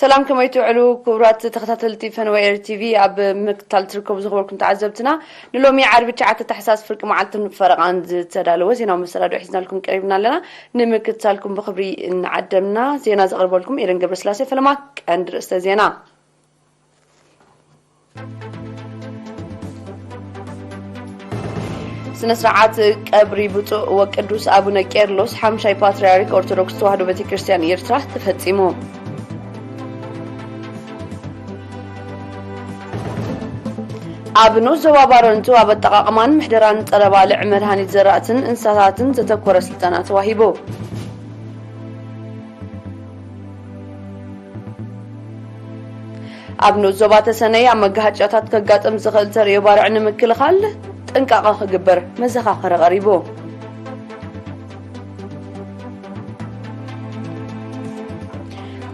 ሰላም፣ ከመይ ትውዕሉ ክቡራት ተኸታተልቲ ፈነወ ኤር ቲቪ? ኣብ ምክትታል ትርከቡ ዝኸበርኩም ተዓዘብትና፣ ንሎሚ ዓርቢ ትሽዓተ ታሕሳስ ፍርቂ መዓልትን ፈረቓን ዝተዳለወ ዜናዊ መሰናድኦ ሒዝናልኩም ቀሪብና ኣለና። ንምክትታልኩም ብኽብሪ እናዓደምና፣ ዜና ዘቕርበልኩም ኤደን ገብረስላሴ ፈለማ። ቀንዲ ርእስተ ዜና። ስነ ስርዓት ቀብሪ ብፁዕ ወቅዱስ ኣቡነ ቄርሎስ ሓምሻይ ፓትርያርክ ኦርቶዶክስ ተዋህዶ ቤተ ክርስቲያን ኤርትራ ተፈጺሙ። ኣብ ንኡስ ዞባ ባረንቱ ኣብ ኣጠቓቕማን ምሕደራን ጸረ ባልዕ መድሃኒት ዘራእትን እንስሳታትን ዘተኮረ ስልጠና ተዋሂቡ። ኣብ ንኡስ ዞባ ተሰነይ ኣብ መጋሃጫታት ከጋጥም ዝኽእል ተርእዮ ባርዕ ንምክልኻል ጥንቃቐ ክግበር መዘኻኸሪ ቀሪቡ።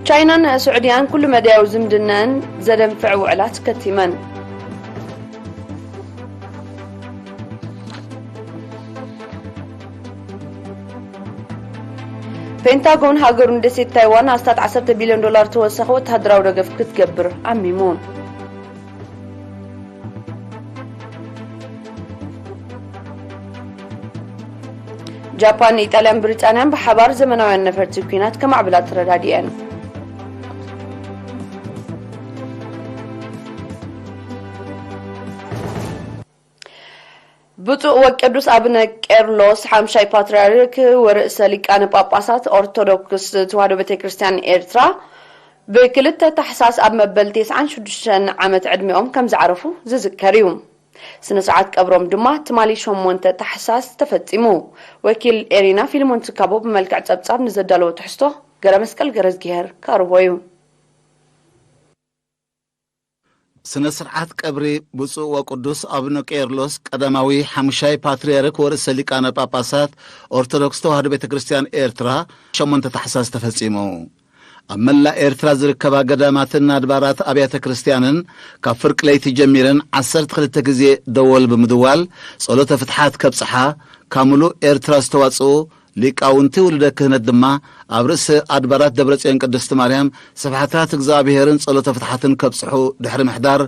ቻይናን ስዑድያን ኩሉ መዳያዊ ዝምድናን ዘደንፍዕ ውዕላት ከቲመን። ፔንታጎን ሃገሩ ንደሴት ታይዋን ኣስታት ዓሰርተ ቢልዮን ዶላር ተወሳኺ ወተሃደራዊ ደገፍ ክትገብር ዓሚሙ። ጃፓን፣ ኢጣልያን ብሪጣንያን ብሓባር ዘመናውያን ነፈርቲ ኲናት ከማዕብላ ተረዳዲአን። ብፁዕ ወቅዱስ ኣቡነ ቄርሎስ ሓምሻይ ፓትርያርክ ወርእሰ ሊቃነ ጳጳሳት ኦርቶዶክስ ተዋህዶ ቤተ ክርስቲያን ኤርትራ ብክልተ ታሕሳስ ኣብ መበል ተስዓን ሽዱሽተን ዓመት ዕድሚኦም ከም ዝዓረፉ ዝዝከር እዩ። ስነ ስርዓት ቀብሮም ድማ ትማሊ ሸሞንተ ታሕሳስ ተፈጺሙ። ወኪል ኤሪና ፊልሞን ትካቦ ብመልክዕ ጸብጻብ ንዘዳለዎ ትሕዝቶ ገረ መስቀል ገረዝጊሄር ከቕርቦ እዩ። ስነ ስርዓት ቀብሪ ብፁዕ ወቅዱስ ኣቡነ ቄርሎስ ቀዳማዊ ሓሙሻይ ፓትርያርክ ወርእሰ ሊቃነ ጳጳሳት ኦርቶዶክስ ተዋህዶ ቤተ ክርስቲያን ኤርትራ ሸሞንተ ታሕሳስ ተፈጺሙ። ኣብ መላእ ኤርትራ ዝርከባ ገዳማትን ኣድባራት ኣብያተ ክርስቲያንን ካብ ፍርቂ ለይቲ ጀሚረን ዓሰርተ ክልተ ግዜ ደወል ብምድዋል ጸሎተ ፍትሓት ከብጽሓ ካብ ምሉእ ኤርትራ ዝተዋጽኡ ሊቃውንቲ ውሉደ ክህነት ድማ ኣብ ርእሲ ኣድባራት ደብረጽዮን ቅድስቲ ማርያም ስብሓታት እግዚኣብሔርን ጸሎተ ፍትሓትን ከብጽሑ ድሕሪ ምሕዳር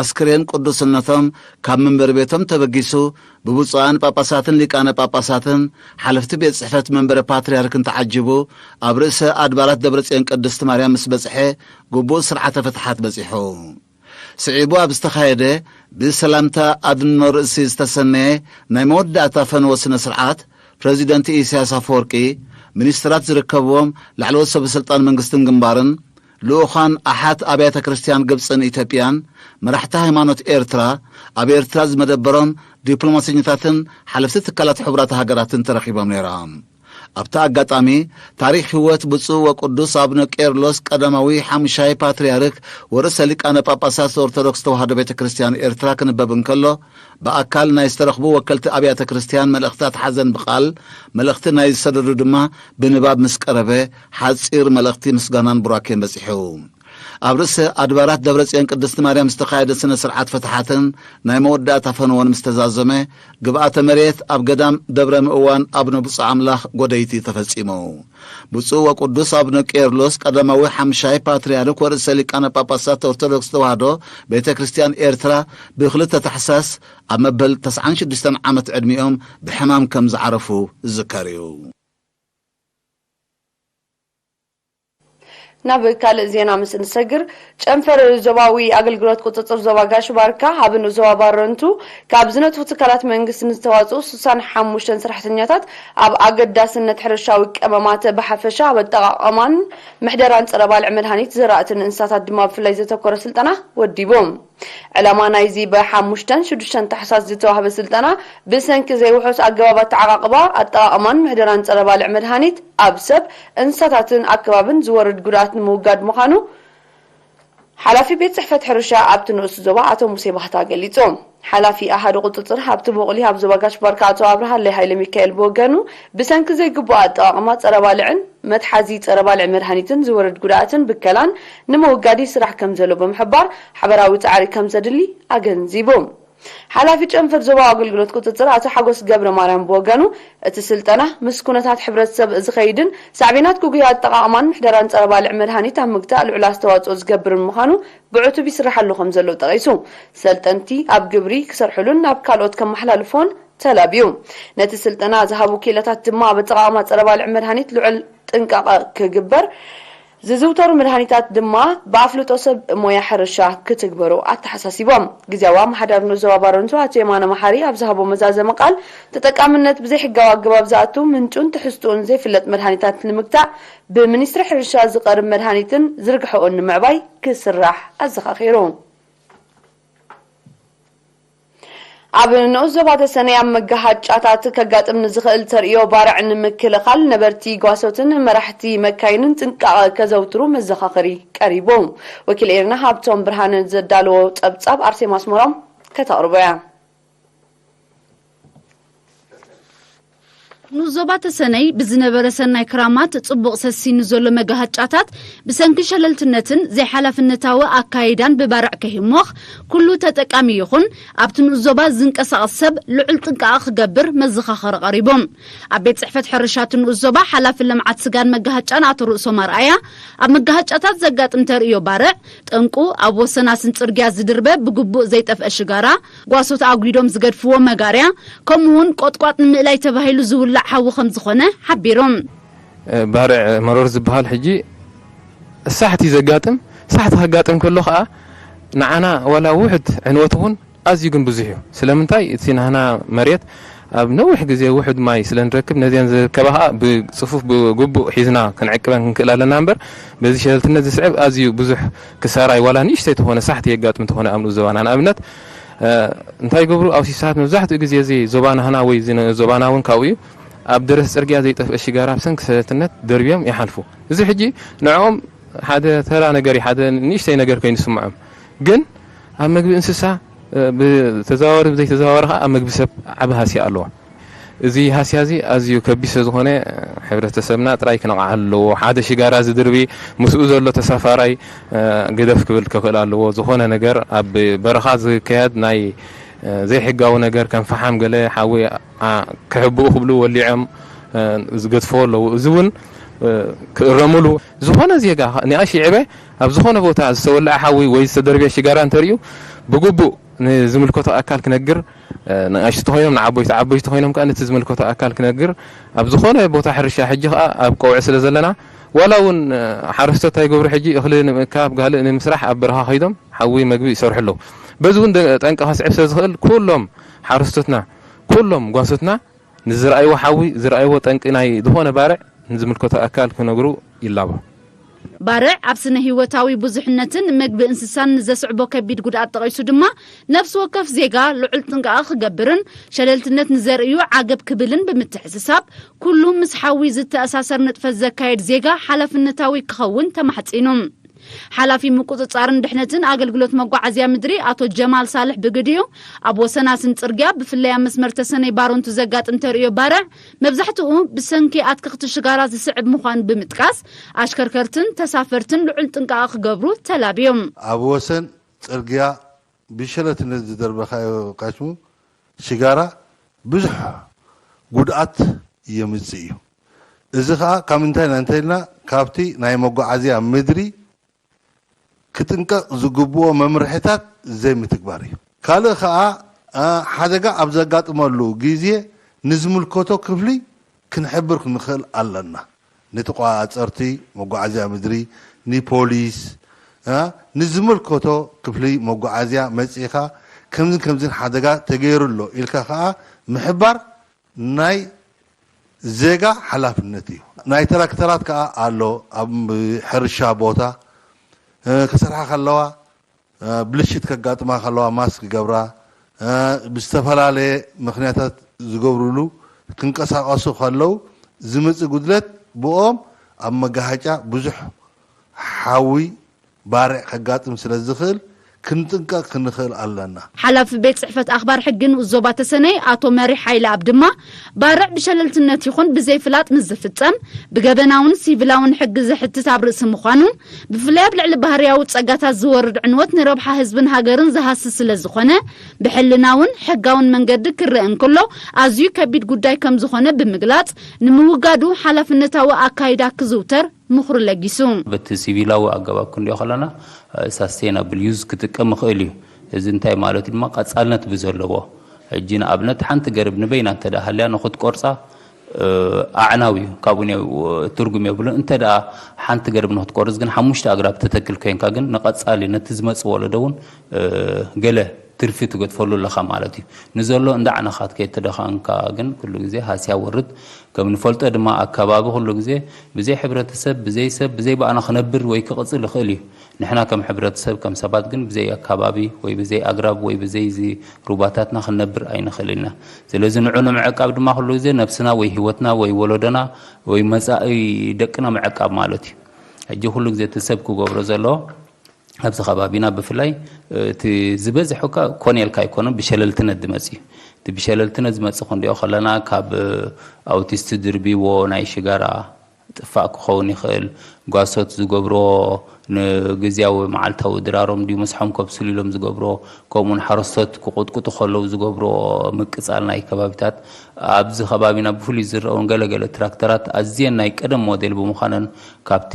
ኣስክሬን ቅዱስነቶም ካብ መንበሪ ቤቶም ተበጊሱ ብብፁዓን ጳጳሳትን ሊቃነ ጳጳሳትን ሓለፍቲ ቤት ጽሕፈት መንበረ ፓትርያርክን ተዓጂቡ ኣብ ርእሰ ኣድባራት ደብረጽዮን ቅድስቲ ማርያም ምስ በጽሐ ግቡእ ስርዓተ ፍትሓት በጺሑ። ስዒቡ ኣብ ዝተኻየደ ብሰላምታ ኣድኖ ርእሲ ዝተሰነየ ናይ መወዳእታ ፈነወ ስነ ስርዓት ፕረዚደንት ኢሳያስ ኣፈወርቂ፣ ሚኒስትራት ዝርከብዎም ላዕለዎት ሰበ ስልጣን መንግስትን ግንባርን፣ ልኡኻን ኣሓት ኣብያተ ክርስቲያን ግብጽን ኢትዮጵያን፣ መራሕቲ ሃይማኖት ኤርትራ፣ ኣብ ኤርትራ ዝመደበሮም ዲፕሎማሰኛታትን ሓለፍቲ ትካላት ሕቡራት ሃገራትን ተረኺቦም ነይሮም። ኣብቲ ኣጋጣሚ ታሪኽ ህይወት ብፁዕ ወቅዱስ ኣቡነ ቄርሎስ ቀዳማዊ ሓሙሻይ ፓትርያርክ ወርእሰ ሊቃነ ጳጳሳት ኦርቶዶክስ ተዋህዶ ቤተ ክርስቲያን ኤርትራ ክንበብ እንከሎ ብኣካል ናይ ዝተረኽቡ ወከልቲ ኣብያተ ክርስቲያን መልእኽታት ሓዘን ብቓል መልእኽቲ ናይ ዝሰደዱ ድማ ብንባብ ምስ ቀረበ ሓጺር መልእኽቲ ምስጋናን ቡራኬን በጺሑ። ኣብ ርእሰ ኣድባራት ደብረ ጽዮን ቅድስቲ ማርያም ዝተኻየደ ስነ ስርዓት ፍትሓትን ናይ መወዳእታ ፈንዎን ምስ ተዛዘመ ግብኣተ መሬት ኣብ ገዳም ደብረ ምእዋን ኣቡነ ብፁዕ ኣምላኽ ጎደይቲ ተፈጺሙ። ብፁዕ ወቅዱስ ኣቡነ ቄርሎስ ቀዳማዊ ሓምሻይ ፓትርያርክ ወርእሰ ሊቃነ ጳጳሳት ኦርቶዶክስ ተዋህዶ ቤተ ክርስቲያን ኤርትራ ብክልተ ታሕሳስ ኣብ መበል ተስዓን ሽዱሽተን ዓመት ዕድሚኦም ብሕማም ከም ዝዓረፉ ዝዝከር እዩ። ናብ ካልእ ዜና ምስ እንሰግር፣ ጨንፈር ዞባዊ ኣገልግሎት ቁጽጽር ዞባ ጋሽ ባርካ ኣብ ንኡስ ዞባ ባረንቱ ካብ ዝነጥፉ ትካላት መንግስቲ ንዝተዋጽኡ ስሳን ሓሙሽተን ሰራሕተኛታት ኣብ ኣገዳስነት ሕርሻዊ ቀመማት ብሓፈሻ ኣብ ኣጠቓቕማን ምሕደራን ጸረ ባልዕ መድሃኒት ዘራእትን እንስሳታት ድማ ብፍላይ ዘተኮረ ስልጠና ወዲቦም። ዕላማ ናይዚ ብሓሙሽተን ሽዱሽተን ታሕሳስ ዝተዋህበ ስልጠና ብሰንኪ ዘይውሑስ ኣገባብ ኣተዓቓቕባ፣ ኣጠቓቕማን ምሕደራን ጸረ ባልዕ መድሃኒት ኣብ ሰብ፣ እንስሳታትን ኣከባብን ዝወርድ ጉድኣት ንምውጋድ ምዃኑ ሓላፊ ቤት ጽሕፈት ሕርሻ ኣብቲ ንኡስ ዞባ ኣቶ ሙሴ ባህታ ገሊጹ። ሓላፊ ኣሃዱ ቁጽጽር ሃብቲ ቡቕሊ ኣብ ዞባ ጋሽ ባርካ ኣቶ ኣብርሃለይ ሃይለ ሚካኤል ብወገኑ ብሰንኪ ዘይግቡእ ኣጠቓቕማ ጸረ ባልዕን መትሓዚ ጸረ ባልዕ መድሃኒትን ዝወርድ ጉድኣትን ብከላን ንምውጋድ ይስራሕ ከም ዘሎ ብምሕባር ሓበራዊ ጻዕሪ ከም ዘድሊ ኣገንዚቡ። ሓላፊ ጨንፈር ዞባዊ ኣገልግሎት ቁጽጽር ኣቶ ሓጎስ ገብረ ማርያም ብወገኑ፣ እቲ ስልጠና ምስ ኩነታት ሕብረተሰብ ዝኸይድን ሳዕቤናት ግጉይ ኣጠቓቕማን ምሕደራን ጸረ ባልዕ መድሃኒት ኣብ ምግታእ ልዑል ኣስተዋጽኦ ዝገብርን ምዃኑ ብዕቱብ ይስራሓሉ ከም ዘሎ ጠቒሱ፣ ሰልጠንቲ ኣብ ግብሪ ክሰርሕሉን ናብ ካልኦት ከመሓላልፎን ተላብዩ። ነቲ ስልጠና ዝሃቡ ክኢላታት ድማ ኣብ ኣጠቓቕማ ጸረ ባልዕ መድሃኒት ልዑል ጥንቃቐ ክግበር፣ ዝዝውተሩ መድሃኒታት ድማ ብኣፍልጦ ሰብ ሞያ ሕርሻ ክትግበሩ ኣተሓሳሲቦም። ግዜያዊ ኣመሓዳሪ ንዞባ ባረንቱ ኣቶ የማነ መሓሪ ኣብ ዝሃቦ መዛዘሚ ቃል፣ ተጠቃምነት ብዘይሕጋዊ ኣገባብ ዝኣቱ ምንጩን ትሕዝትኡን ዘይፍለጥ መድሃኒታት ንምግታእ ብሚኒስትሪ ሕርሻ ዝቐርብ መድሃኒትን ዝርግሐኡን ንምዕባይ ክስራሕ ኣዘኻኺሩ። ኣብ ንኡስ ዞባ ተሰነይ ኣብ መጋሃጫታት ከጋጥም ንዝኽእል ተርእዮ ባርዕ ንምክልኻል ነበርቲ ጓሶትን መራሕቲ መካይንን ጥንቃቐ ከዘውትሩ መዘኻኸሪ ቀሪቡ። ወኪል ኤርና ሃብቶም ብርሃነ ዘዳለዎ ጸብጻብ ኣርሴማ ኣስመሮም ከተቕርቦ እያ። ንኡስ ዞባ ተሰነይ ብዝነበረ ሰናይ ክራማት ጽቡቕ ሰሲኑ ዘሎ መጋሃጫታት ብሰንኪ ሸለልትነትን ዘይሓላፍነታዊ ኣካይዳን ብባርዕ ከይሞኽ ኩሉ ተጠቃሚ ይኹን ኣብቲ ንኡስ ዞባ ዝንቀሳቐስ ሰብ ልዑል ጥንቃቐ ክገብር መዘኻኸሪ ቀሪቡ። ኣብ ቤት ጽሕፈት ሕርሻ እቲ ንኡስ ዞባ ሓላፊ ልምዓት ስጋን መጋሃጫን ኣቶ ርእሶም ኣርኣያ፣ ኣብ መጋሃጫታት ዘጋጥም ተርእዮ ባርዕ ጠንቁ ኣብ ወሰናስን ጽርግያ ዝድርበ ብግቡእ ዘይጠፍአ ሽጋራ፣ ጓሶት ኣጒዶም ዝገድፍዎ መጋርያ፣ ከምኡውን ቆጥቋጥ ንምእላይ ተባሂሉ ዝውላዕ ሓዊ ከም ዝኾነ ሓቢሮም። ባርዕ መሮር ዝበሃል ሕጂ ሳሕቲ ዘጋጥም፣ ሳሕቲ ከጋጥም ከሎ ኸኣ ንዓና ዋላ ውሑድ ዕንወት እውን ኣዝዩ ግን ብዙሕ እዩ። ስለምንታይ? እቲ ናህና መሬት ኣብ ነዊሕ ግዜ ውሑድ ማይ ስለ ንረክብ፣ ነዚአን ዝርከባ ኸኣ ብጽፉፍ ብግቡእ ሒዝና ክንዕቅበን ክንክእል ኣለና እምበር፣ በዚ ሸለልትነት ዝስዕብ ኣዝዩ ብዙሕ ክሳራይ ዋላ ንእሽተይ ተኾነ ሳሕቲ የጋጥም ተኾነ ኣብ ንኡስ ዞባና። ንኣብነት፣ እ፣ እንታይ ይገብሩ? ኣውሲሳት መብዛሕትኡ ግዜ እዚ ዞባ ናህና ወይ እዚ ነ-፣ ዞባና እውን ካብኡ እዩ። ኣብ ደረት ጽርግያ ዘይጠፍአ ሽጋራ ብሰንኪ ሸለልትነት ደርብዮም ይሓልፉ። እዚ ሕጂ ንዕኦም ሓደ ተራ ነገር እዩ፣ ሓደ ንእሽተይ ነገር ኮይኑ ይስምዖም። ግን ኣብ መግቢ እንስሳ፣ እ፣ ብተዘዋዋሪ ብዘይተዘዋዋሪ ኸዓ ኣብ መግቢ ሰብ ዓቢ ሃስያ ኣለዎ። እዚ ሃስያ እዚ ኣዝዩ ከቢድ ስለ ዝኾነ፣ ሕብረተሰብና ጥራይ ክነቕዓሉ ኣለዎ። ሓደ ሽጋራ ዝድርቢ ምስኡ ዘሎ ተሳፋራይ፣ እ፣ ግደፍ ክብል ክኽእል ኣለዎ። ዝኾነ ነገር ኣብ በረኻ ዝካየድ ናይ፣ እ፣ ዘይሕጋዊ ነገር ከም ፈሓም ገለ ሓዊ፣ ኣ፣ ክሕብኡ ክብሉ ወሊዖም፣ እ፣ ዝገድፍዎ ኣለዉ። እዚ እውን፣ እ፣ ክእረሙሉ። ዝኾነ ዜጋ ንኣሽ ይዕበ ኣብ ዝኾነ ቦታ ዝተወልዐ ሓዊ ወይ ዝተደርብየ ሽጋራ እንተርእዩ ብግቡእ ንዝምልከቶ ኣካል ክነግር፣ እ፣ ንኣሽቱ ተኾይኖም ንዓቦይቲ፣ ዓቦይቲ ተኾይኖም ከኣ ነቲ ዝምልከቶ ኣካል ክነግር፣ ኣብ ዝኾነ ቦታ ሕርሻ ሕጂ ከኣ ኣብ ቀውዒ ስለ ዘለና፣ ዋላ እውን፣ እ፣ ሓረስቶት እንታይ ይገብሩ ሕጂ እኽሊ ንምእካብ ጋልእ ንምስራሕ ኣብ በረኻ ከይዶም ሓዊ መግቢ ይሰርሑ ኣለዉ። በዚ እውን ደ-፣ ጠንቂ ከስዕብ ስለ ዝኽእል ኩሎም ሓረስቶትና፣ ኩሎም ጓሶትና ንዝረኣይዎ ሓዊ፣ ዝረኣይዎ ጠንቂ ናይ ዝኾነ ባርዕ ንዝምልከቶ ኣካል ክነግሩ ይላቦ። ባርዕ ኣብ ስነ ህይወታዊ ብዙሕነትን መግቢ እንስሳን ንዘስዕቦ ከቢድ ጉድኣት ጠቒሱ ድማ፣ ነፍሲ ወከፍ ዜጋ ልዑል ጥንቃቐ ክገብርን ሸለልትነት ንዘርእዩ ዓገብ ክብልን ብምትሕስሳብ፣ ኩሉ ምስ ሓዊ ዝተኣሳሰር ንጥፈት ዘካየድ ዜጋ ሓላፍነታዊ ክኸውን ተማሕጺኑ። ሓላፊ ምቁጽጻርን ድሕነትን ኣገልግሎት መጓዓዝያ ምድሪ ኣቶ ጀማል ሳልሕ ብግዲኡ፣ ኣብ ወሰናስን ጽርግያ ብፍላይ ኣብ መስመር ተሰነይ ባሮንቱ ዘጋጥም ተርእዮ ባርዕ መብዛሕትኡ ብሰንኪ ኣትክኽቲ ሽጋራ ዝስዕብ ምዃኑ ብምጥቃስ፣ ኣሽከርከርትን ተሳፈርትን ልዑል ጥንቃቐ ክገብሩ ተላብዮም። ኣብ ወሰን ጽርግያ ብሸለልትነት ዝደርበኻዮ ካሽሙ ሽጋራ ብዙሕ ጉድኣት የምጽእ እዩ። እዚ ኸኣ ካብ ምንታይ ኢና እንተኢልና፣ ካብቲ ናይ መጓዓዝያ ምድሪ ክጥንቀቕ ዝግብኦ መምርሒታት ዘይምትግባር እዩ። ካልእ ኸኣ፣ ኣ፣ ሓደጋ ኣብ ዘጋጥመሉ ግዜ ንዝምልከቶ ክፍሊ ክንሕብር ክንኽእል ኣለና። ንተቋጻጸርቲ መጓዓዝያ ምድሪ፣ ንፖሊስ፣ ኣ፣ ንዝምልከቶ ክፍሊ መጓዓዝያ መጺኻ ከምዝን ከምዝን ሓደጋ ተገይሩ ኣሎ ኢልካ ኸኣ ምሕባር ናይ ዜጋ ሓላፍነት እዩ። ናይ ትራክተራት ከኣ ኣሎ፣ ኣብ ሕርሻ ቦታ፣ እ፣ ክሰርሓ ከለዋ፣ እ፣ ብልሽት ከጋጥማ ከለዋ ማስክ ክገብራ፣ እ፣ ብዝተፈላለየ ምኽንያታት ዝገብሩሉ ክንቀሳቐሱ ከለዉ ዝመጽእ ጉድለት ብኦም ኣብ መጋሃጫ ብዙሕ ሓዊ ባርዕ ከጋጥም ስለ ዝኽእል ክንጥንቀቅ ክንኽእል ኣለና። ሓላፊ ቤት ፅሕፈት ኣኽባር ሕጊ ንኡስ ዞባ ተሰነይ ኣቶ መሪሕ ሓይለኣብ ድማ፣ ባርዕ ብሸለልትነት ይኹን ብዘይፍላጥ ምስ ዝፍፀም፣ ብገበናውን ሲቪላውን ሕጊ ዘሕትት ኣብ ርእሲ ምዃኑ፣ ብፍላይ ኣብ ልዕሊ ባህርያዊ ፀጋታት ዝወርድ ዕንወት ንረብሓ ህዝብን ሃገርን ዝሃስስ ስለ ዝኾነ፣ ብሕልናውን ሕጋውን መንገዲ ክረአ እንከሎ ኣዝዩ ከቢድ ጉዳይ ከም ዝኾነ ብምግላፅ፣ ንምውጋዱ ሓላፍነታዊ ኣካይዳ ክዝውተር ምኽሩ ለጊሱ። በቲ ሲቪላዊ ኣገባብ ክንሪኦ ከለና ሳስቴናብል ዩዝ ክጥቀም ይኽእል እዩ። እዚ እንታይ ማለት ድማ ቀፃልነት ብዘለዎ፣ ሕጂ ንኣብነት ሓንቲ ገረብ ንበይና እንተ ደኣ ሃልያ ንኽትቆርፃ ኣዕናዊ እዩ፣ ካብኡ ትርጉም የብሉን። እንተ ደኣ ሓንቲ ገረብ ንኽትቆርፅ ግን ሓሙሽተ ኣግራብ ተተክል ኮይንካ ግን ንቐፃሊ ነቲ ዝመፅእ ወለዶ እውን ገለ ትርፊ ትገድፈሉ ኣለኻ ማለት እዩ። ንዘሎ እንዳ ዓነኻት ከይተደኻንካ ግን ኩሉ ግዜ ሃስያ ወርድ። ከም ንፈልጦ ድማ ኣከባቢ ኩሉ ግዜ ብዘይ ሕብረተሰብ፣ ብዘይ ሰብ፣ ብዘይ ባእና ክነብር ወይ ክቕፅል ይኽእል እዩ። ንሕና ከም ሕብረተሰብ ከም ሰባት ግን ብዘይ ኣከባቢ ወይ ብዘይ ኣግራብ ወይ ብዘይ እዚ ሩባታትና ክንነብር ኣይንኽእል ኢና። ስለዚ ንዑ ንምዕቃብ ድማ ኩሉ ግዜ ነብስና ወይ ህይወትና ወይ ወለዶና ወይ መፃኢ ደቅና ምዕቃብ ማለት እዩ። ሕጂ ኩሉ ግዜ እቲ ሰብ ክገብሮ ዘለዎ ኣብዚ ከባቢና ብፍላይ እቲ ዝበዝሑ እኳ ኮነ ኢልካ ኣይኮነን ብሸለልትነት ዝመፅ እዩ። እቲ ብሸለልትነት ዝመፅእ ክንሪኦ ከለና ካብ ኣውቲስት ድርቢዎ ናይ ሽጋራ ጥፋእ ክኸውን ይኽእል፣ ጓሶት ዝገብርዎ ንግዝያዊ መዓልታዊ ድራሮም ድዩ ምስሖም ከብስሉ ኢሎም ዝገብርዎ፣ ከምኡውን ሓረስቶት ክቁጥቁጡ ከለዉ ዝገብርዎ ምቅፃል ናይ ከባቢታት ኣብዚ ከባቢና ብፍሉይ ዝረኣውን ገለገለ ትራክተራት ኣዝየን ናይ ቀደም ሞዴል ብምዃነን ካብቲ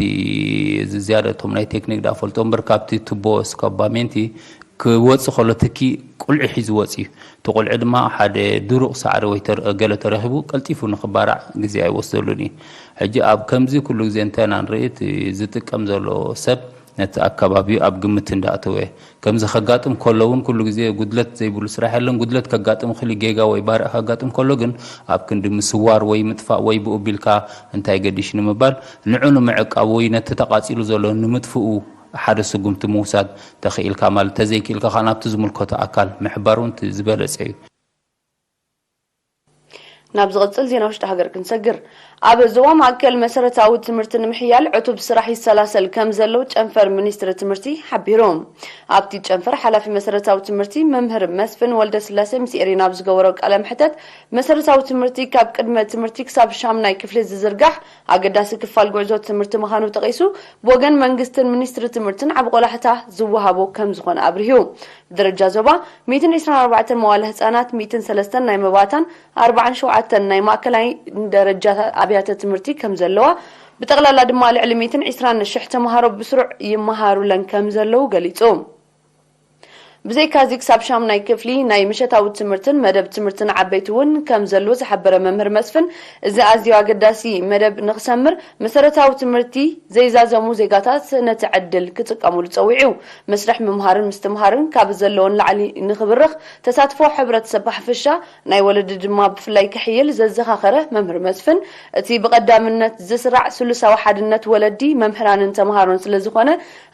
እዚ ዝያዳ እቶም ናይ ቴክኒክ ዳ ፈልጦ እምበር ካብቲ ቱቦ እስካባሜንቲ ክወፅ ከሎ ትኪ ቁልዒ ሒዙ ወፅ እዩ። እቲ ቁልዒ ድማ ሓደ ድሩቕ ሳዕሪ ወይ ገለ ተረኺቡ ቀልጢፉ ንክባራዕ ግዜ ኣይወስደሉን እዩ። ሕጂ ኣብ ከምዚ ኩሉ ግዜ እንተ ኢና ንርኢ እቲ ዝጥቀም ዘሎ ሰብ ነቲ ኣከባቢኡ ኣብ ግምት እንዳእተወ ከምዚ ከጋጥም ከሎ እውን ኩሉ ግዜ ጉድለት ዘይብሉ ስራሕ የለን። ጉድለት ከጋጥም ክሊ ጌጋ ወይ ባርዕ ከጋጥም ከሎ ግን ኣብ ክንዲ ምስዋር ወይ ምጥፋእ ወይ ብኡ ቢልካ እንታይ ገዲሽ ንምባል ንዑ ንምዕቃብ ወይ ነቲ ተቓጺሉ ዘሎ ንምጥፍኡ ሓደ ስጉምቲ ምውሳድ ተኽኢልካ ማለት ተዘይክኢልካ ከዓ ናብቲ ዝምልከቶ ኣካል ምሕባር እውን ዝበለጸ እዩ። ናብ ዝቕጽል ዜና ውሽጢ ሃገር ክንሰግር። ኣብ ዞባ ማእከል መሰረታዊ ትምህርቲ ንምሕያል ዕቱብ ስራሕ ይሰላሰል ከም ዘሎ ጨንፈር ሚኒስትሪ ትምህርቲ ሓቢሩ። ኣብቲ ጨንፈር ሓላፊ መሰረታዊ ትምህርቲ መምህር መስፍን ወልደስላሴ ምስ ኤሪና ኣብ ዝገበሮ ቃለ መሕተት መሰረታዊ ትምህርቲ ካብ ቅድመ ትምህርቲ ክሳብ ሻምናይ ክፍሊ ዝዝርጋሕ ኣገዳሲ ክፋል ጉዕዞ ትምህርቲ ምዃኑ ጠቒሱ ብወገን መንግስትን ሚኒስትሪ ትምህርትን ዓቢ ቆላሕታ ዝወሃቦ ከም ዝኾነ ኣብሪሁ። ብደረጃ ዞባ ሚእትን ዕስራን ኣርባዕተን መዋለ ህጻናት፣ ሚእትን ሰለስተን ናይ መባታን ኣርባዓን ሸውዓተን ናይ ማእከላይ ደረጃ ኣብያተ ትምህርቲ ከም ዘለዋ፣ ብጠቕላላ ድማ ልዕሊ ሚእትን ዕስራን ሽሕ ተምሃሮ ብስሩዕ ይመሃሩለን ከም ዘለዉ ገሊጹ። ብዘይካዚ ክሳብ ሻምናይ ክፍሊ ናይ ምሸታዊ ትምህርትን መደብ ትምህርትን ዓበይቲ እውን ከም ዘሎ ዝሓበረ መምህር መስፍን፣ እዚ ኣዝዩ ኣገዳሲ መደብ ንክሰምር መሰረታዊ ትምህርቲ ዘይዛዘሙ ዜጋታት ነቲ ዕድል ክጥቀሙሉ ጸዊዑ። መስርሕ ምምሃርን ምስትምሃርን ካብ ዘለዎን ላዕሊ ንክብርኽ፣ ተሳትፎ ሕብረተሰብ ብሓፈሻ ናይ ወለዲ ድማ ብፍላይ ክሕይል ዘዘኻኸረ መምህር መስፍን፣ እቲ ብቐዳምነት ዝስራዕ ስሉሳዊ ሓድነት ወለዲ፣ መምህራንን ተምሃሮን ስለዝኾነ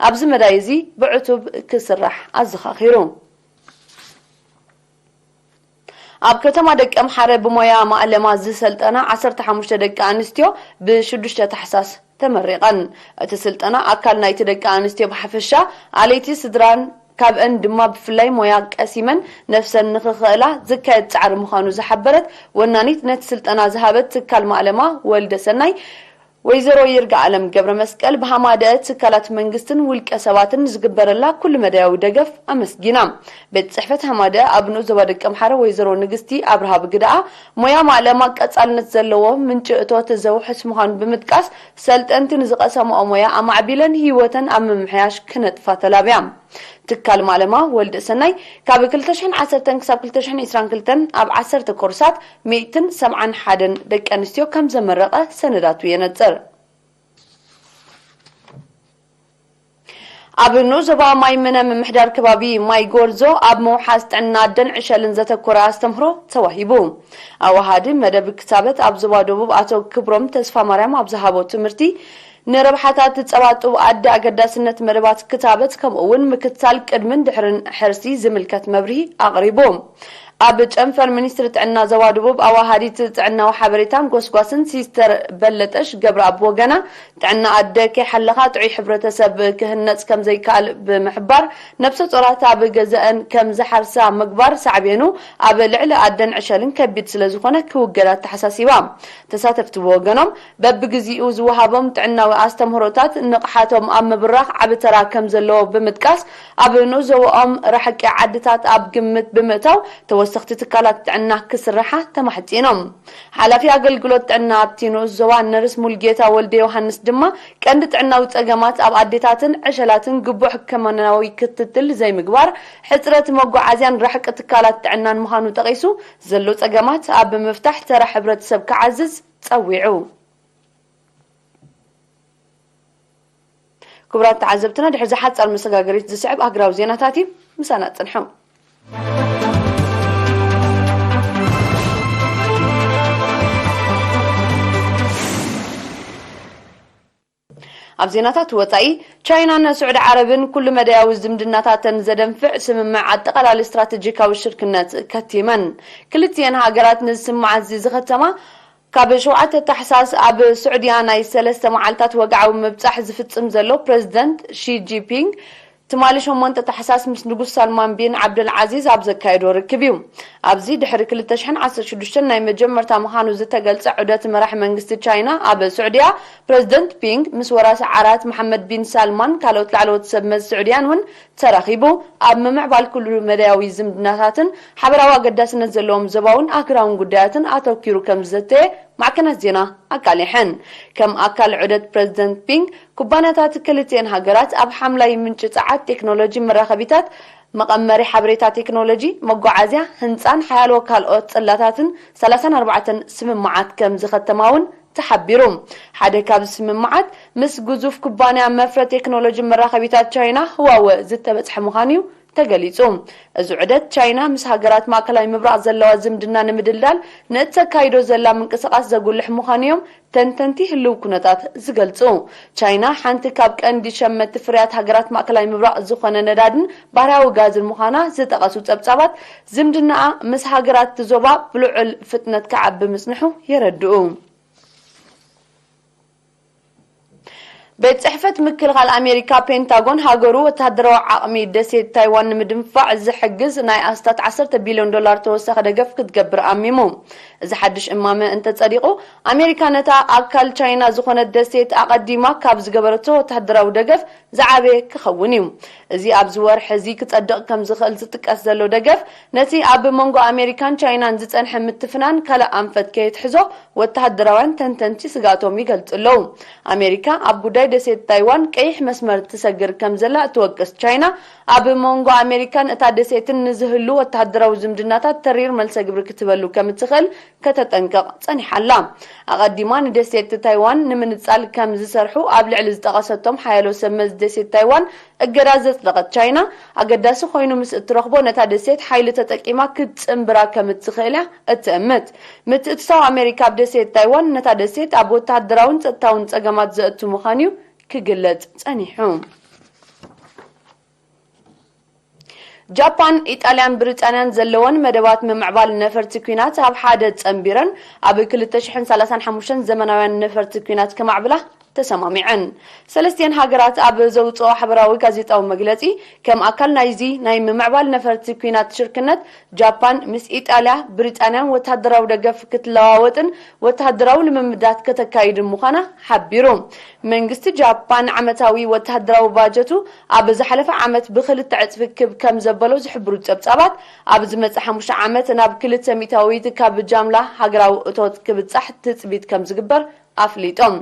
ኣብዚ መዳይ እዚ ብዕቱብ ክስራሕ ኣዘኻኺሩ። ኣብ ከተማ ደቀምሓረ ብሞያ ማእለማ ዝሰልጠና ዓሰርተ ሓሙሽተ ደቂ ኣንስትዮ ብሽዱሽተ ታሕሳስ ተመሪቐን። እቲ ስልጠና ኣካል ናይቲ ደቂ ኣንስትዮ ብሓፈሻ ኣለይቲ ስድራን ካብአን ድማ ብፍላይ ሞያ ቀሲመን ነፍሰን ንኽኽእላ ዝካየድ ፃዕሪ ምዃኑ ዝሓበረት ወናኒት ነቲ ስልጠና ዝሃበት ትካል ማእለማ ወልደ ሰናይ ወይዘሮ ይርጋ ኣለም ገብረ መስቀል ብሃማደአ ትካላት መንግስትን ውልቀ ሰባትን ዝግበረላ ኩሉ መዳያዊ ደገፍ ኣመስጊና። ቤት ፅሕፈት ሃማደአ ኣብ ንኡስ ዞባ ደቂ ኣምሓረ ወይዘሮ ንግስቲ ኣብርሃ ብግደኣ ሞያ ማእለማ ቀፃልነት ዘለዎ ምንጪ እቶት ዘውሕስ ምዃኑ ብምጥቃስ ሰልጠንቲ ንዝቐሰምኦ ሞያ ኣማዕቢለን ህይወተን ኣብ ምምሕያሽ ክነጥፋ ተላብያ። ትካል ማለማ ወልደ ሰናይ ካብ ክልተ ሽሕን ዓሰርተን ክሳብ ክልተ ሽሕን ዕስራን ክልተን ኣብ ዓሰርተ ኮርሳት ሚእትን ሰብዓን ሓደን ደቂ ኣንስትዮ ከም ዘመረቐ ሰነዳቱ የነጽር። ኣብ ንኡስ ዞባ ማይ ምነ ምምሕዳር ከባቢ ማይ ጎርዞ ኣብ ምውሓስ ጥዕና ኣደን ዕሸልን ዘተኮረ ኣስተምህሮ ተዋሂቡ። ኣዋሃዲ መደብ ክታበት ኣብ ዞባ ደቡብ ኣቶ ክብሮም ተስፋ ማርያም ኣብ ዝሃቦ ትምህርቲ ንረብሓታት ጸባ ጡብ ኣደ ኣገዳስነት መደባት ክታበት ከምኡ እውን ምክትታል ቅድምን ድሕርን ሕርሲ ዝምልከት መብርሂ ኣቕሪቡ። ኣብ ጨንፈር ሚኒስትሪ ጥዕና ዞባ ደቡብ ኣዋሃዲት ጥዕናዊ ሓበሬታን ጎስጓስን ሲስተር በለጠሽ ገብረኣብ ወገና፣ ጥዕና ኣደ ከይሓለኻ ጥዑይ ሕብረተሰብ ክህነጽ ከም ዘይከኣል ብምሕባር፣ ነብሰ ጾራት ኣብ ገዘአን ከም ዝሓርሳ ምግባር ሳዕቤኑ ኣብ ልዕሊ ኣደን ዕሸልን ከቢድ ስለ ዝኾነ ክውገድ ኣተሓሳሲባ። ተሳተፍቲ ብወገኖም፣ በብግዚኡ ዝወሃቦም ጥዕናዊ ኣስተምህሮታት ንቕሓቶም ኣብ ምብራኽ ዓቢ ተራ ከም ዘለዎ ብምጥቃስ፣ ኣብ ንኡስ ዞባኦም ርሕቂ ዓድታት ኣብ ግምት ብምእታው ተወሰኽቲ ትካላት ጥዕና ክስርሓ ተማሕጺኖም። ሓላፊ ኣገልግሎት ጥዕና ኣብቲ ንኡስ ዞባ ነርስ ሙልጌታ ወልደ ዮሃንስ ድማ፣ ቀንዲ ጥዕናዊ ጸገማት ኣብ ኣዴታትን ዕሸላትን ግቡእ ሕክምናዊ ክትትል ዘይምግባር፣ ሕጽረት መጓዓዝያን ርሕቂ ትካላት ጥዕናን ምዃኑ ጠቒሱ፣ ዘሎ ጸገማት ኣብ ምፍታሕ ተራ ሕብረተሰብ ክዓዝዝ ጸዊዑ። ክቡራት ተዓዘብትና፣ ድሕሪ እዛ ሓጻር መሰጋገሪት ዝስዕብ ሃገራዊ ዜናታት እዩ። ምሳና ጽንሑ። ኣብ ዜናታት ወጻኢ፣ ቻይናን ስዑዲ ዓረብን ኩሉ መዳያዊ ዝምድናታተን ዘደንፍዕ ስምምዕ ኣጠቓላሊ ስትራተጂካዊ ሽርክነት ከቲመን። ክልቲኤን ሃገራት ነዚ ስምምዓት እዚ ዝኸተማ፣ ካብ ሸውዓተ ታሕሳስ ኣብ ስዑድያ ናይ ሰለስተ መዓልታት ወግዓዊ ምብጻሕ ዝፍጽም ዘሎ ፕረዚደንት ሺ ጂንፒንግ፣ ትማሊ ሸሞንተ ታሕሳስ ምስ ንጉስ ሳልማን ቢን ዓብደል ዓዚዝ ኣብ ዘካየዶ ርክብ እዩ። ኣብዚ ድሕሪ ክልተ ሽሕን ዓሰርተ ሽዱሽተን ናይ መጀመርታ ምዃኑ ዝተገልጸ ዑደት መራሒ መንግስቲ ቻይና ኣብ ስዑድያ፣ ፕረዚደንት ፒንግ ምስ ወራሲ ዓራት መሓመድ ቢን ሳልማን ካልኦት ላዕለዎት ሰብ መዚ ስዑድያን እውን ተራኺቡ፣ ኣብ ምምዕባል ኩሉ መዳያዊ ዝምድናታትን ሓበራዊ ኣገዳስነት ዘለዎም ዞባውን ኣህጉራውን ጉዳያትን ኣተኲሩ ከም ዝዘተየ ማዕከናት ዜና ኣቃሊሐን። ከም ኣካል ዑደት ፕረዚደንት ፒንግ፣ ኩባንያታት ክልቲኤን ሃገራት ኣብ ሓምላይ ምንጪ ጸዓት፣ ቴክኖሎጂ መራኸቢታት፣ መቐመሪ ሓበሬታ ቴክኖሎጂ፣ መጓዓዝያ፣ ህንጻን ሓያሎ ካልኦት ጽላታትን ሰላሳን ኣርባዕተን ስምምዓት ከም ዝኸተማ እውን ተሓቢሩ። ሓደ ካብዚ ስምምዓት ምስ ግዙፍ ኩባንያ መፍረ ቴክኖሎጂ መራኸቢታት ቻይና ህዋወ ዝተበጽሐ ምዃኑ እዩ ተገሊጹ። እዚ ዑደት ቻይና ምስ ሃገራት ማእከላይ ምብራቕ ዘለዋ ዝምድና ንምድልዳል ንእተካይዶ ዘላ ምንቅስቓስ ዘጉልሕ ምዃኑ እዮም ተንተንቲ ህልው ኩነታት ዝገልጹ። ቻይና ሓንቲ ካብ ቀንዲ ሸመቲ ፍርያት ሃገራት ማእከላይ ምብራቕ ዝኾነ ነዳድን ባህርያዊ ጋዝን ምዃና ዝጠቐሱ ጸብጻባት፣ ዝምድናኣ ምስ ሃገራት እቲ ዞባ ብልዑል ፍጥነት ክዓቢ ምጽንሑ የረድኡ። ቤት ጽሕፈት ምክልኻል ኣሜሪካ ፔንታጎን፣ ሃገሩ ወተሃደራዊ ዓቕሚ ደሴት ታይዋን ንምድንፋዕ ዝሕግዝ ናይ ኣስታት ዓሰርተ ቢልዮን ዶላር ተወሳኺ ደገፍ ክትገብር ኣሚሙ። እዚ ሓድሽ እማመ እንተጸዲቑ፣ ኣሜሪካ ነታ ኣካል ቻይና ዝኾነት ደሴት ኣቐዲማ ካብ ዝገበረቶ ወተሃደራዊ ደገፍ ዝዓበየ ክኸውን እዩ። እዚ ኣብዚ ወርሒ እዚ ክጸድቕ ከም ዝኽእል ዝጥቀስ ዘሎ ደገፍ፣ ነቲ ኣብ መንጎ ኣሜሪካን ቻይናን ዝጸንሐ ምትፍናን ካልእ ኣንፈት ከየትሕዞ ወተሃደራውያን ተንተንቲ ስግኣቶም ይገልጹ ኣለዉ። ኣሜሪካ ኣብ ጉዳይ ደሴት ታይዋን ቀይሕ መስመር ትሰግር ከም ዘላ እትወቅስ ቻይና፣ ኣብ መንጎ ኣሜሪካን እታ ደሴትን ንዝህሉ ወተሃደራዊ ዝምድናታት ተሪር መልሰ ግብሪ ክትህበሉ ከም እትኽእል ከተጠንቅቕ ጸኒሓ ኣላ። ኣቐዲማ ንደሴት ታይዋን ንምንጻል ከም ዝሰርሑ ኣብ ልዕሊ ዝጠቐሰቶም ሓያሎ ሰብ መዚ ደሴት ታይዋን እገዳ ዘጽደቐት ቻይና፣ ኣገዳሲ ኮይኑ ምስ እትረኽቦ ነታ ደሴት ሓይሊ ተጠቂማ ክትጽንብራ ከም እትኽእል እያ እትእምት። ምትእትታው ኣሜሪካ ኣብ ደሴት ታይዋን ነታ ደሴት ኣብ ወተሃደራውን ጸጥታውን ጸገማት ዘእቱ ምዃኑ እዩ ክግለጽ ጸኒሑ። ጃፓን፣ ኢጣልያን ብሪጣንያን ዘለወን መደባት ምምዕባል ነፈርቲ ኲናት ኣብ ሓደ ጸንቢረን፣ ኣብ ክልተ ሽሕን ሰላሳን ሓሙሽተን ዘመናውያን ነፈርቲ ኲናት ከማዕብላ ተሰማሚዐን። ሰለስቲኤን ሃገራት ኣብ ዘውጽኦ ሓበራዊ ጋዜጣዊ መግለጺ፣ ከም ኣካል ናይዚ ናይ ምምዕባል ነፈርቲ ኲናት ሽርክነት፣ ጃፓን ምስ ኢጣልያ፣ ብሪጣንያን ወተሃደራዊ ደገፍ ክትለዋወጥን ወተሃደራዊ ልምምዳት ከተካይድን ምዃና ሓቢሩ። መንግስቲ ጃፓን ዓመታዊ ወተሃደራዊ ባጀቱ ኣብ ዝሓለፈ ዓመት ብኽልተ ዕጽፊ ክብ ከም ዘበሎ ዝሕብሩ ጸብጻባት፣ ኣብ ዝመጽእ ሓሙሽተ ዓመት ናብ ክልተ ሚእታዊት ካብ ጃምላ ሃገራዊ እቶት ክብጻሕ ትጽቢት ከም ዝግበር ኣፍሊጦም።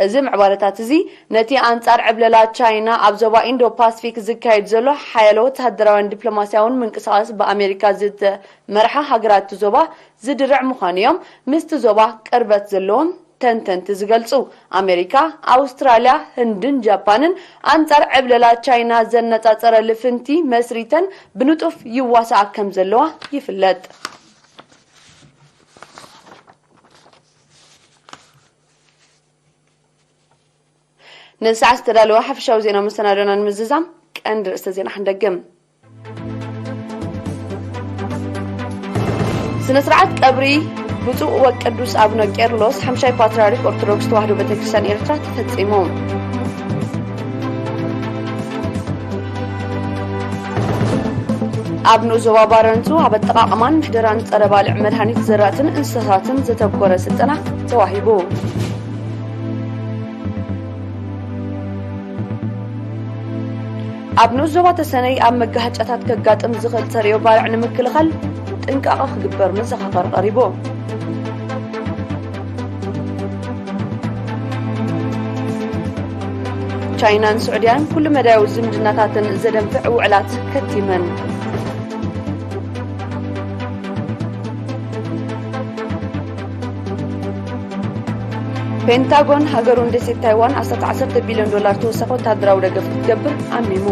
እዚ ምዕባለታት እዚ፣ ነቲ ኣንጻር ዕብለላ ቻይና ኣብ ዞባ ኢንዶ ፓስፊክ ዝካየድ ዘሎ ሓያሎ ወተሃደራውያን ዲፕሎማስያውን ምንቅስቓስ ብኣሜሪካ ዝተመርሓ ሃገራት እቲ ዞባ ዝድርዕ ምዃኑ እዮም ምስቲ ዞባ ቅርበት ዘለዎም ተንተንቲ ዝገልጹ። ኣሜሪካ፣ ኣውስትራልያ፣ ህንድን ጃፓንን ኣንጻር ዕብለላ ቻይና ዘነጻጸረ ልፍንቲ መስሪተን ብንጡፍ ይዋሳኣ ከም ዘለዋ ይፍለጥ። ንሰዓት ዝተዳለወ ሓፈሻዊ ዜና መሰናዶና ንምዝዛም ቀንዲ ርእሰ ዜና ክንደግም። ስነ ስርዓት ቀብሪ ብፁዕ ወቅዱስ ኣቡነ ቄርሎስ ሓምሻይ ፓትርያርክ ኦርቶዶክስ ተዋሕዶ ቤተክርስትያን ኤርትራ ተፈጺሙ። ኣብ ንኡስ ዞባ ባረንቱ ኣብ ኣጠቓቕማን ምሕደራን ጸረ ባልዕ መድሃኒት ዘራእትን እንስሳታትን ዘተኮረ ስልጠና ተዋሂቡ። ኣብ ንኡስ ዞባ ተሰነይ ኣብ መጋህጫታት ከጋጥም ዝኽእል ተርእዮ ባርዕ ንምክልኻል ጥንቃቐ ክግበር መዘኻኸሪ ቀሪቡ። ቻይናን ስዑድያን ኩሉ መዳያዊ ዝምድናታትን ዘደንፍዕ ውዕላት ከቲመን። ፔንታጎን ሃገሩ ንደሴት ታይዋን ኣስታት ዓሰርተ ቢልዮን ዶላር ተወሳኺ ወታደራዊ ደገፍ ክትገብር ዓሚሙ።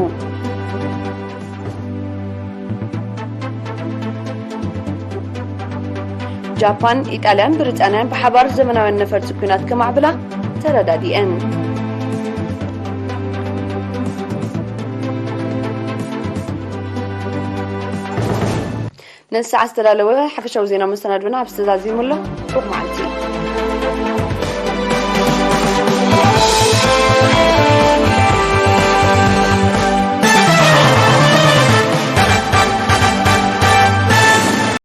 ጃፓን፣ ኢጣልያን ብሪጣንያን ብሓባር ዘመናውያን ነፈርቲ ኲናት ከማዕብላ ተረዳዲኤን። ነዚ ሰዓት ዝተዳለወ ሓፈሻዊ ዜና መሰናድብና ኣብ ዝተዛዚሙ ኣሎ። ጽቡቕ መዓልቲ።